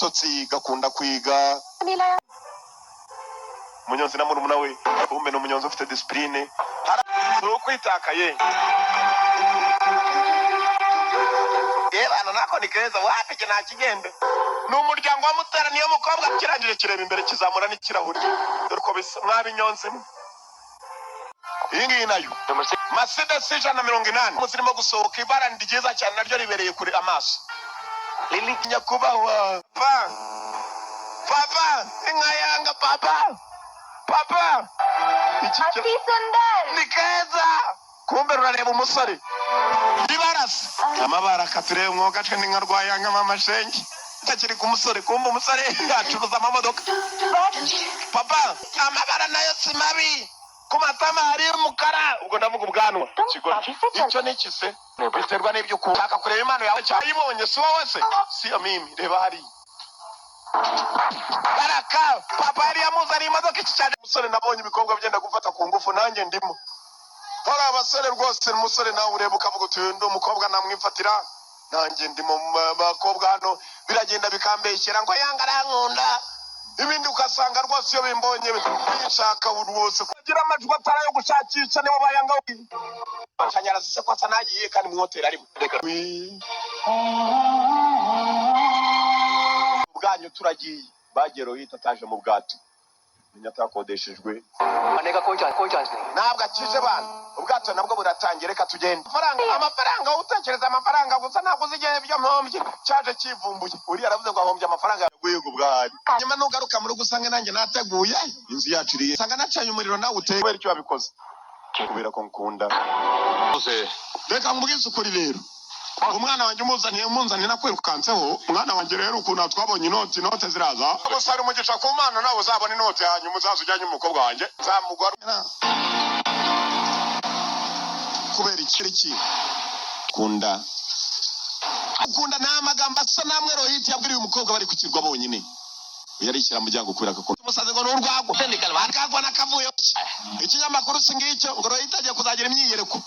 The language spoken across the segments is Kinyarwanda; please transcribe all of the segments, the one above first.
Agatotsi gakunda kwiga. मिलाया। Umunyonzi na murumuna we, kumbe ni umunyonzi ufite disipurine, ni ukwitakaye. Reba nako ni keza, wapi nta kigenda. Ni umuryango wa Mutara, niyo mukobwa kirangije kireba imbere, kizamura n'ikirahuri. Dore uko bisa mwabinyonzi mwe. Iyi ngiyi nayo Mercedes 180 zirimo gusohoka, ibara ni ryiza cyane, naryo ribereye kure amaso. Nyakubahwa pa papa, inka yanga papa papa iki cyo अति सुंदर। Ni keza, kumbe rurareba umusore ibarasa amabara akatureba umwuga ce n'inka rwayanga mama shenge takiri ku musore, kumbe umusore acuruza amamodoka. Papa, amabara nayo si mabi, ku matama hari umukara, ubwo ndavuga ubwanwa. तुम Ikigoryi. अभी से चल Icyo ni iki se? Biterwa n'ibyo ukunda. Ushaka kureba impano yawe cyane ayibonye, si wowe se si mimi. Reba hariya baraka, papa yari yamuzaniye imodoka iki cyane. Umusore, nabonye ibikorwa byenda gufata ku ngufu, nanjye ndimo. Hari abasore rwose, umusore nawe ureba ukavuga uti: "Uyu ndi umukobwa namwifatira." Nanjye ndi mu bakobwa hano, biragenda bikambeshyera ngo yanga arankunda, ibindi ugasanga rwose iyo bimbonye binshaka rwose kugira amajwi atari ayo gushakisha. Nibo bayanga amashanyarazi se ko asa n'agiye kandi mu hoteli arimo bwanyu. Turagiye, bagiye. Rohita ataje mu bwato, menya atakodeshejwe. आने का कोई chance, कोई chance नहीं। Ntabwo akije bana, ubwato nabwo buratangiye, reka tugende. Amafaranga, amafaranga, utekereza amafaranga gusa, ntabwo uzi igihe byo mpombye. Cyaje kivumbuye, uriya aravuze ngo ahombye amafaranga guhiga ubwahari. Nyuma nugaruka mu rugo usange nanjye nateguye inzu yacu iriye, usanga nacanye umuriro nawe uteye. Kubera icyo wabikoze? Kubera ko nkunda. Reka nkubwize ukuri rero, umwana wanjye umuzaniye, umunzaniye nakwirukanseho. Umwana wanjye rero, ukuntu twabonye inoti, inote ziraza gusa hari umugisha ku Mana, nawe uzabona inoti, hanyuma uzaza ujyanye umukobwa wanjye nzamugwa. Kubera iki? Iki kunda ukunda ni amagambo asa namwe Rohit yabwiriye umukobwa bari ku kirwa bonyine. Yarishyira muryango kubera ko umusazi ngo ni urwagwa akagwa n'akavuyo. Ikinyamakuru si ngicyo ngo Rohit agiye kuzagira imyiyereko,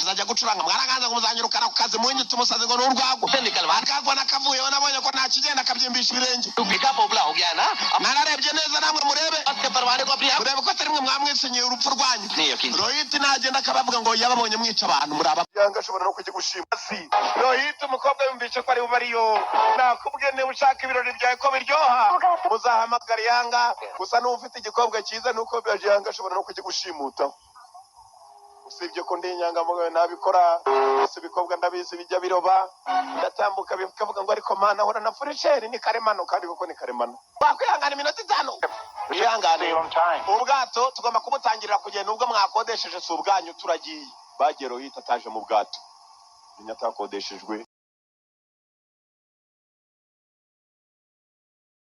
azajya gucuranga. Mwaraganza ngo muzanyirukana ku kazi, munyita umusazi ngo ni urwagwa akagwa n'akavuyo. Nabonye ko nta kigenda, akabyimbisha ibirenge. बेटा पोपला हो गया है ना अब। Nararebye neza, namwe murebe. के परवाने को अपनी Murebe ko atari mwe mwamwisinyiye urupfu rwanyu. नहीं यकीन। Rohit nagenda akabavuga ngo yababonye mwica abantu, muri aba yanga ashobora no kujya gushima si Rohit. Umukobwa yumvishe ko ari bubariyo. Nakubwiye, niba ushaka ibirori byawe ko biryoha, muzahamagara yanga gusa. N'uba ufite igikobwa cyiza, nuko yanga ashobora no kujya gushimuta. Usibye ko ndi inyangamugayo, nabikora gusa. Ibikobwa ndabizi, bijya biroba, ndatambuka bikavuga ngo: "Ariko mana, ahora na fraîcheur, ni karemano." Kandi koko ni karemano. Wakwihangana iminota 5, wihangane. Ubwato tugomba kubutangirira kugenda, ubwo mwakodesheje si ubwanyu. Turagiye, bagiye. Rohit ataje mu bwato, menya atakodeshejwe.